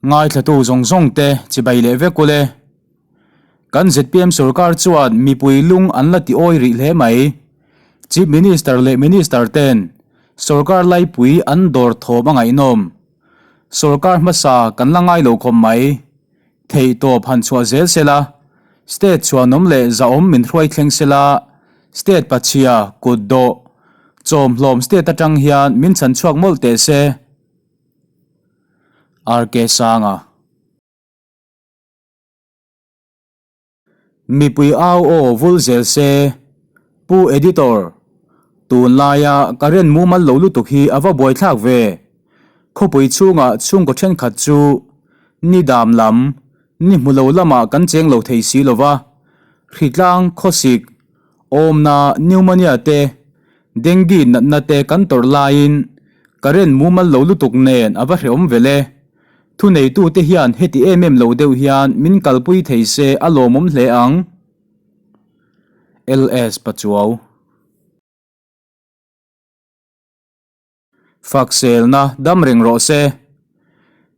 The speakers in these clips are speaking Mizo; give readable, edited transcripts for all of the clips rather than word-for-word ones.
Ngaithlatu zawng zawng te chibai leh vek ule. Kan zpm sorkar chuan mipui lung an la ti awi rih hle mai. Chief Minister leh Minister ten sorkar laipui an dawr thawm a ngaihnawm. Sorkar hmasa kan la ngai lo khawp mai. Theihtawp han chhuah zel sela, State chhuanawm leh zahawm min hruai thleng sela, State pachhia, kutdawh, chawmhlawm State atang hian min chhan chhuak mawlh teh se. RK Sanga. Mipui au aw vul zel se. Pu Editor, tunlaia current mumal lo lutuk hi a va buaithlak ve. Khawpui chhungah chhungkaw thenkhat chu ni dam lam, ni hmu lo lamah kan cheng lo thei si lo va, hritlang, khawsik, awmna, pneumonia te, dengue natna te kan tawrh laiin current mumal lo lutuk nen a va hrehawm vel e. Thuneitute hian heti em em lo deuh hian min kalpui thei se a lawmawm hle ang. LS Pachuau. Fakselna dam reng rawh se.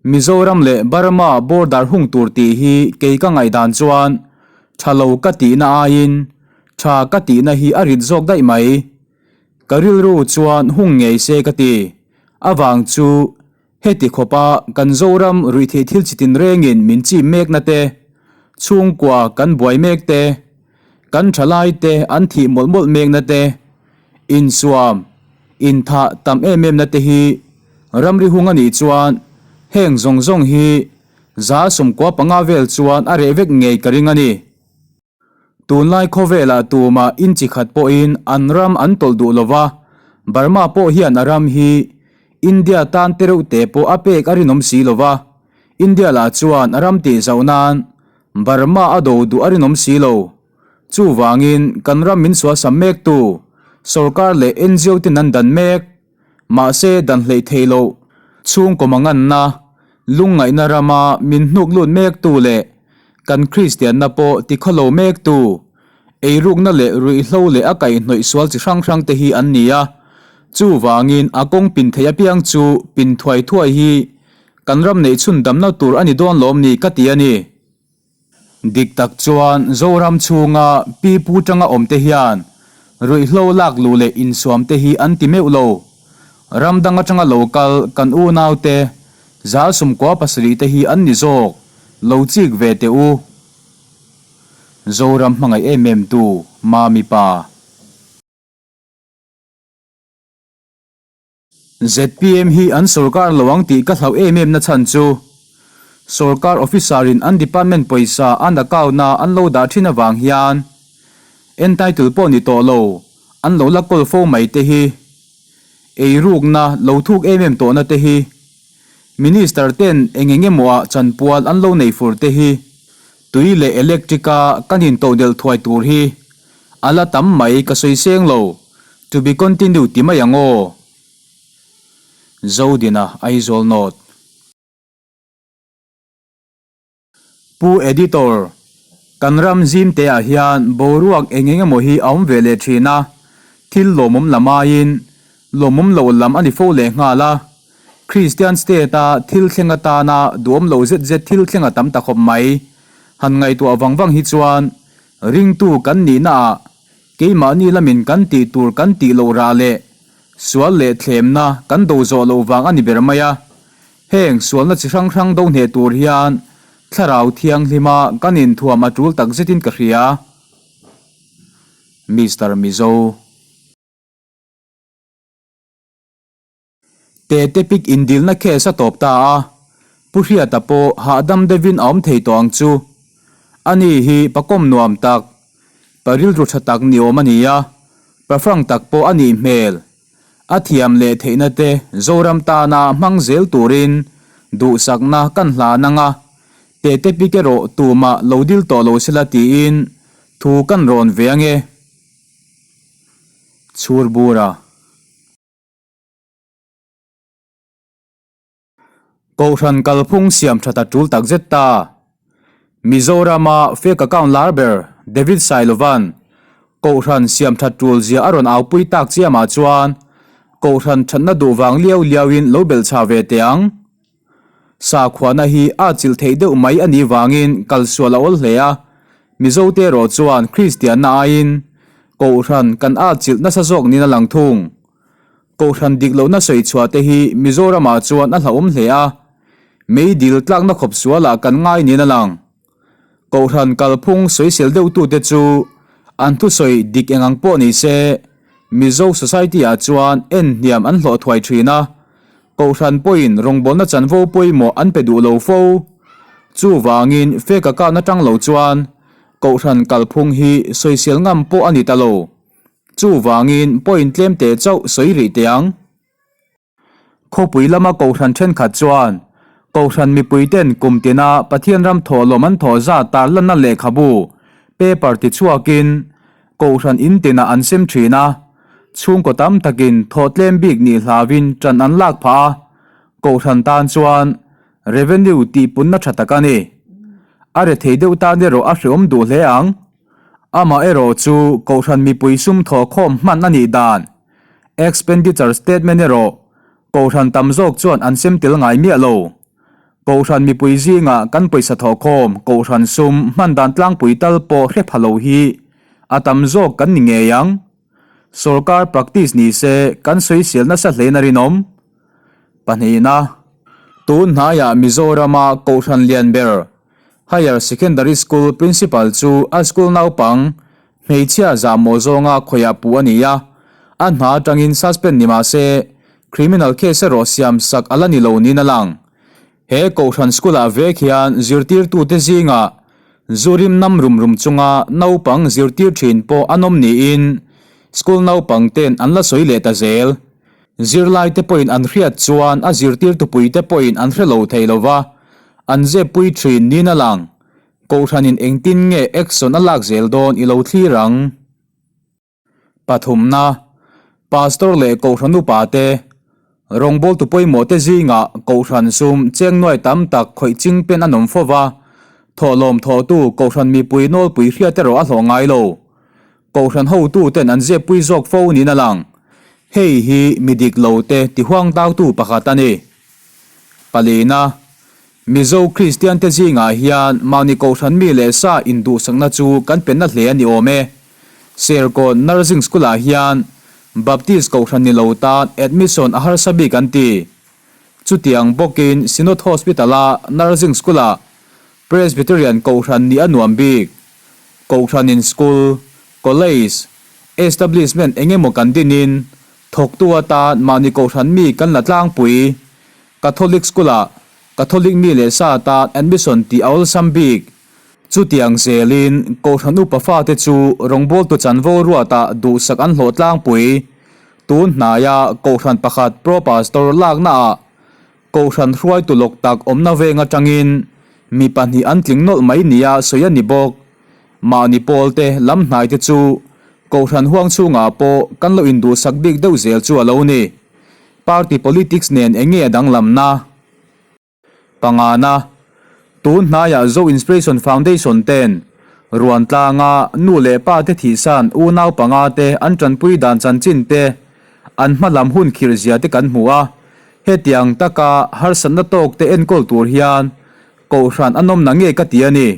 Mizoram leh Burma border hung tur tih hi kei ka ngaihdan chuan tha lo ka tihna aiin tha ka tihna hi a rit zawk daih mai. Ka rilru chuan hung ngei se ka ti. Avang chu Heti khawpa kan Zoram ruihtheih thil chi tinrengin min chim mekna te, chhungkua kan buai mek te, kan thalai te an thih mawlh mawlh mekna te, insuam, inthah tam em emna te hi ramri hung a nih chuan heng zawng zawng hi 95 vel chuan a reh vek ngei ka ring a ni. Tunlai khawvelah tumah inchi khat pawhin an ram an tawlh duh lova, Burma pawh hian a ram hi India tan te reuh te pawh a pek a rinawm si lova, India lah chuan a ram tih zauh nan Burma a do duh a rinawm si lo. Chuvangin kan ram min sualsam mektu sorkar leh NGO ten an dan mek. Mahse dan hleih theih loh chhungkaw manganna, lungngaihna rama min hnuk lut mektu leh kan Kristianna pawh tikhawlo mektu, eirukna leh ruihhlo leh a kaihhnawih sual chi hrang hrang te hi an ni a. Chuvangin a kawng pin theih apiang chu pin thuai thuai hi kan ram neih chhun damna tur a ni dawn lawm ni ka ti a ni. Dik tak chuan Zoram chhunga pi pu tanga awmte hian ruihhlo lak luh leh insuamte hi an ti meuh lo. Ram dang atanga lo kal kan unaute 97 te hi an ni zawk, lo chik ve teh u. Zoram hmangaih em em tu Mami pa. Zpm hi an sorkar lo ang tih ka hlauh em em na chhan chu sorkar officer in an department pawisa an account a an lo dah thin avang hian entitle pawh ni tawh lo an lo la kawl fo mai te hi eirukna lo thuk em em tawhna te hi minister ten eng eng emaw ah chanpual an lo nei fur te hi tui leh electric a kan intodelh thuai tur hi A la tam mai ka sawi seng lo, to be continued ti mai ang aw. Zodina Aizawl North. Pu Editor, kan ram zim te ah hian boruak eng eng emaw hi a awm ve leh thin a, thil lawmawm lam aiin lawmawm loh lam a ni fo leh nghal a. Kristian state a thil thleng atana duhawm loh zet zet thil thleng a tam ta khawp mai. Han ngaihtuah vang vang hi chuan Ringtu kan nihnaah keimahni lamin kan tih tur kan tih loh rah leh sual leh thlemna kan do zawh loh vang a ni ber mai a. Heng sualna chi hrang hrang do hneh tur hian Thlarau Thianghlima kan inthuam a tul tak zetin ka hria. Mister Mizo. Tete pik indilna case a tawp ta a, Pu Hriata pawh hahdam deuhin a awm thei tawh ang chu. Ani hi pakawm nuam tak, pa rilru tha tak ni awm a ni a, pa frank tak pawh a nih hmel. A thiam leh theihna te Zoram tana hmang zel turin duhsakna kan hlan ang a, Tete pik erawh tumah lo dil tawh lo sela tiin thu kan rawn ve ang e. Chhurbura. Kohhran kalphung siam that a tul tak zet ta. Mizorama fake account lar ber David Sailovan Kohhran siam that tul zia a rawn aupui tak chiamah chuan Kohhran thatna duh vang liau liauin lo belhchhah ve teh ang. Sakhuana hi a chilh theih deuh mai a nih vangin kalsual a awl hle a, Mizote erawh chuan Kristianna aiin Kohhran kan a chilh nasa zawk niin a lang thung. Kohhran dik lohna sawi chhuah te hi Mizoramah chuan a hlauhawm hle a, meidil tlakna khawp sualah kan ngai niin a lang. Kohhran kalphung sawisel deuhtute chu an thusawi dik eng ang pawh ni se, Mizo society-ah chuan en hniam an hlawh thuai thin a, Kohhran pawhin rawngbawlna chanvo pawimawh an pe duh lo fo. Chuvangin fake account atang lo chuan Kohhran kalphung hi sawisel ngam pawh a ni ta lo. Chuvangin point tlem teh chauh sawi rih teh ang. Khawpui lama Kohhran thenkhat chuan Kohhran mipuiten kum tina Pathian ram thawhlawm an thawh zat tarlanna lehkhabu, paper, tichhuakin Kohhran in tinah an sem thin a, chhungkaw tam takin thawh tlem bik nih hlauin ṭan an lak phah a, Kohhran tan chuan revenue tihpunna ṭha tak a ni. A rethei deuh tan erawh a hreawm duh hle ang. Amaherawh chu Kohhran mipui sum thawhkhawm hman a nih dan, expenditure statement erawh Kohhran tam zawk chuan an sem tel ngai miah lo. Kohhran mipui zingah kan pawisa thawhkhawm Kohhran sum hman dan tlangpui tal pawh hre pha lo hi a tam zawk kan ni ngei ang. Sorkar practice ni se kan sawisel nasa hlein a rinawm. Pahnihna, Tun hnaiah Mizorama Kohhran lian ber Higher Secondary School Principal chu a school naupang hmeichhia zahmawh zawnga khawiah puh a ni a, a hna atangin suspend ni mah se Criminal case erawh siam sak a la ni lo niin a lang. He Kohhran School-ah vek hian zirtirtute zingah zu rim nam rum rum chunga naupang zirtir thin pawh an awm niin school naupang ten an la sawi leh ta zel. Zirlaite pawhin an hriat chuan a zirtirtupuite pawhin an hre lo thei lo va, an zeppui thin niin a lang. Kohhranin engtin nge action a lak zel dawn i lo thlir ang. Pathumna, Pastor leh Kohhran upa te, rawngbawltu pawimawh te zingah Kohhran sum cheng nuai tam tak khawih ching pen an awm fo va, thawhlawm thawhtu Kohhran mipui nawlpui hriat erawh a hlawh ngai lo. Kohhran hotu ten an zeppui zawk fo niin a lang. Hei hi mi dik lo te tihuang tautu pakhat a ni. Palina, Mizo Kristian te zingah hian mahni Kohhran mi leh sa induhsakna chu kan pe na hle a ni awm e. Serkawn Nursing School ah hian Baptist Kohhran ni lo tan admission a harsa bik an ti. Chutiang bawkin Synod Hospital a Nursing School ah Presbyterian Kohhran nih a nuam bik. Kohhranin school, college, establishment eng emaw kan dinin thawktu atan mahni Kohhran mi kan la tlangpui. Catholic School ah Catholic mi leh sa atan admission tih a awlsam bik. Chutiang zelin Kohhran upa fate chu rawngbawltu chanvo ruatah duhsak an hlawh tlangpui. Tun hnaia Kohhran pakhat Pro Pastor laknaah Kohhran hruaitu lawk tak awmna veng atangin mi pahnih an tling nawlh mai nia sawi a ni bawk. Mahni pawlte lam hnaite chu Kohhran huang chhungah pawh kan lo induhsak bik deuh zel chu a lo ni. Party politics nen eng nge a danglamna? Pangana, Tun hnaiah Zo Inspiration Foundation ten Ruantlanga nu leh pa te thihsan unau panga te an tanpui dan chanchin te, an hma lam hun khirh zia te kan hmu a. Hetiang taka harsatna tawk te enkawl tur hian Kohhran a nawmna nge ka ti a ni.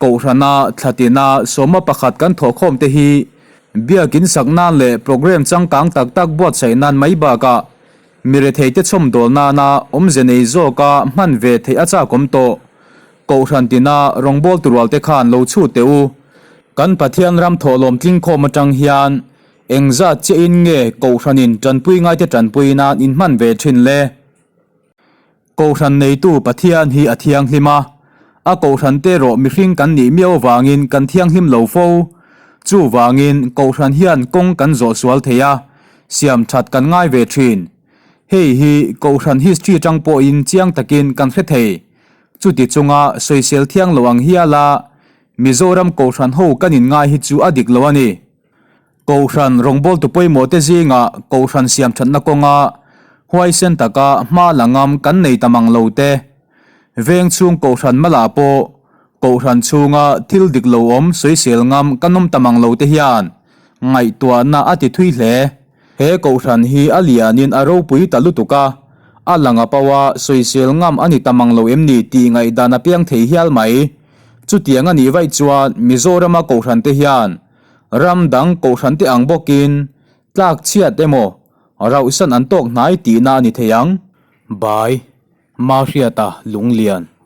Kohhrana thlatina sawma pakhat kan thawhkhawm te hi biakin sak nan leh programme changkang tak tak buatsaih nan mai bakah mi retheite chhawmdawl nana awmze nei zawka hman ve theih a chakawm tawh. Kohhran tina rawngbawltu rualte khan lo chhut teh u. Kan Pathian ram thawhlawm tlingkhawm atang hian engzat chiahin nge Kohhranin tanpui ngaite tanpui nan inhman ve thin le? Kohhran neitu Pathian hi a thianghlim a, a kohhran te erawh mihring kan nih miau avangin kan thianghlim lo fo. Chuvangin kohhran hian kawng kan zawh sual thei a, siam that kan ngai ve thin. Hei hi kohhran history atang pawhin chiang takin kan hre thei. Chuti chunga sawisel thiang lo ang hiala Mizoram kohhran ho kan inngai hi chu a dik lo a ni. Kohhran rawngbawltu pawimawhte zingah Kohhran siamthatna kawnga huaisen taka hma la ngam kan nei ta mang lo te, veng chhung Kohhran malah pawh Kohhran chhunga thil dik lo awm sawisel ngam kan awm ta mang lo te hian ngaihtuahna a ti thui hle. He Kohhran hi a lianin a ropui ta lutuk a, A lang a paua sawisel ngam a ni ta mang lo em ni tih ngaihdan a piang thei hial mai. Chutiang a nih vaih chuan Mizorama kohhrante hian ram dang kohhrante ang bawkin tlak chhiat emaw rauhsan an tawk hnai tihna a ni thei ang. Bai, Mahriata Lunglian.